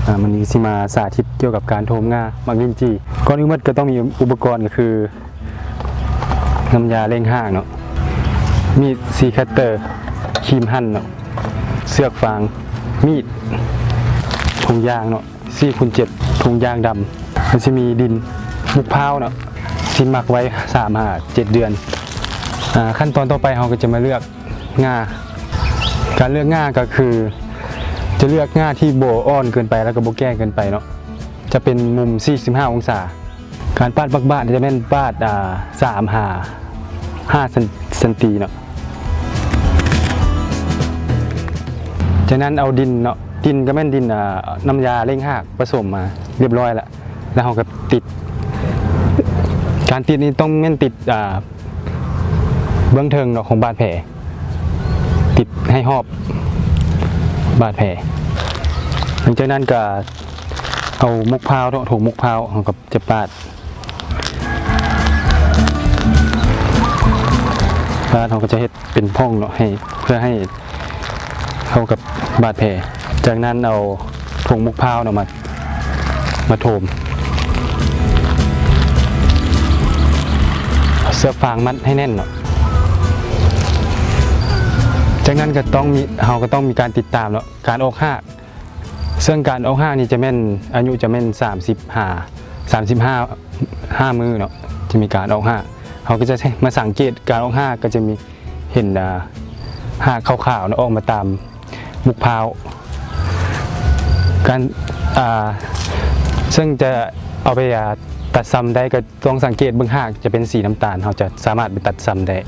ອ່າ ມື້ນີ້ຊິມາສາທິດກ່ຽວກັບການໂທມງ່າໝາກລິ້ນຈີ່. ກ່ອນອື່ນໝົດກໍຕ້ອງມີອຸປະກອນ ກໍຄືນ້ຳຢາເລັ່ງຮາກເນາະ, ມີດຊີຄັດເຕີ, ຄີມຫັ່ນເນາະ, ເຊືອກຟາງ, ມີດ, ຖົງຢາງເນາະ ສີ່ຄູນເຈັດ ຖົງຢາງດຳ, ມັນຊິມີດິນ, ໝົກພ້າວເນາະ ທີ່ໝັກໄວ້ສາມຫາເຈັດເດືອນ. ອ່າ ຂັ້ນຕອນຕໍ່ໄປເຮົາກໍຈະມາເລືອກ ງ່າ. ການເລືອກງ່າກໍຄື ຈະເລືອກງ່າທີ່ບໍ່ອ່ອນເກີນໄປ ແລ້ວກໍບໍ່ແກ່ເກີນໄປເນາະ, ຈະເປັນມຸມສີ່ສິບຫ້າອົງສາ. ການປາດໝາກບາດຈະແມ່ນປາດ ອ່າ ສາມຫາຫ້າຊັນ ຊັນຕີເນາະ. ຈາກນັ້ນເອົາດິນເນາະ, ດິນກໍແມ່ນດິນ ອ່າ ນ້ຳຢາເລັ່ງຮາກປະສົມມາຮຽບຮ້ອຍລະ ແລ້ວເຮົາກໍຕິດ. ການຕິດນີ້ຕ້ອງແມ່ນຕິດ ອ່າ ເບື້ອງເທິງເນາະຂອງບາດແຜ, ຕິດໃຫ້ຮອບບາດແຜ. ຫຼັງຈາກນັ້ນກໍເອົາໝົກພ້າວເນາະ, ຖົງໝົກພ້າວ ເຮົາກໍຈະປາດ, ປາດ ເຮົາກໍຈະເຮັດເປັນປ່ອງເນາະ ໃຫ້ ເພື່ອໃຫ້ ເຂົ້າກັບບາດແຜ. ຈາກນັ້ນເອົາຖົງໝົກພ້າວເນາະ ມາ ມາໂທມ, ເອົາເຊືອກຟາງມັດໃຫ້ແໜ້ນເນາະ. ຈາກນັ້ນກໍຕ້ອງມີ ເຮົາກໍຕ້ອງມີການຕິດຕາມເນາະ ການອອກຮາກ, ເຊິ່ງການອອກຮາກນີ້ຈະແມ່ນ ອາຍຸຈະແມ່ນສາມສິບຫາ ສາມສິບຫ້າ ຫ້າມື້ເນາະ ຈະມີການອອກຮາກ. ເຮົາກໍຈະມາສັງເກດການອອກຮາກ ກໍຈະມີ ເຫັນ ອ່າ ຮາກຂາວໆເນາະ ອອກມາຕາມໝົກພ້າວ. ການ ອ່າ ເຊິ່ງຈະເອົາໄປ ອ່າ ຕັດຊຳໄດ້ ກໍຕ້ອງສັງເກດເບິ່ງຮາກຈະເປັນສີນ້ຳຕານ, ເຮົາຈະສາມາດໄປຕັດຊຳໄດ້.